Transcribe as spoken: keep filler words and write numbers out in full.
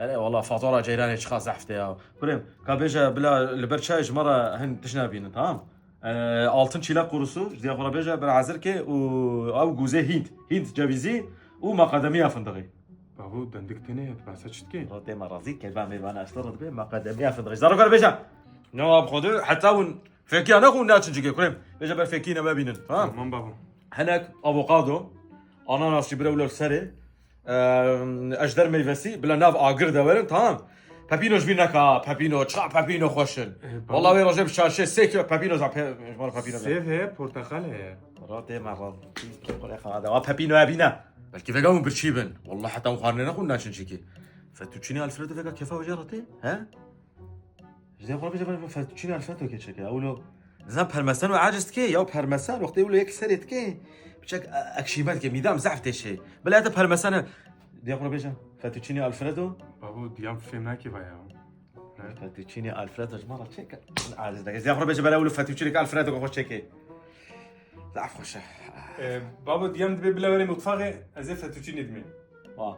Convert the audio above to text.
Erê wala fatora ceyranê çiqa zehf tê ya. Kurê min, ka bêje bila li ber çayê ji me re hin tişt nebînin, tamam? Ee, altın çilek kurusu, ji diya xwe re bêje, bila hazir ke û ew guzê Hint, Hint cevizî û makademiya fındığı. Babo, dendik têne ye, tu behsa çi dikê? Rotê me razî, keyfa mêvana ez te re dibe, makademiya fındığı. Zarok re bêje. Ne wa bi xwe de, heta hûn fekiya nexwin naçin cigê, kurê min. Bêje ber fekî ne me bînin, tamam? Tamam babo. Henek avokado, ananas jî bire wilo li serê. Ehm, ejder meyvesi, bila nav agir de werin, tamam. Pepino ji bîr neka, pepino, çiqa pepino xweş in. Ee, babo. Wala wê rojê bi çarşê sê kilo pepino za pe-, ji me re pepino be. Sêv heye, porteqal heye. Rotê me raz. Xwedê xwe de. Wa pepino hebîne. Belkî vega hûn birçî bin. Wala heta hûn xwarinê nexwin naçin çikî. Fettuccine Alfredo vega kefa wê jê rotê, he? Ji dê xwe bêje, bêje, fettuccine Alfredo keçeke. Ewlo, nizam parmesan û aciz dike, ya parmesan, wextê ewlo yek serê dike, biçek, e, ekşîme dike, mîdam zehf tê şey. Bila te parmesan, dê xwe bêje, fettuccine Alfredo. Babo, diyam fêm nake vaya. Fettuccine Alfredo ji me re çeke. Aciz dike. Dê xwe bêje, bela ewlo fettuccine Alfredo xwe çeke. Zehf xweş e. Ee, babo, diyam dibe bila were mutfaxê, ez ê fettuccine dimê. Wa.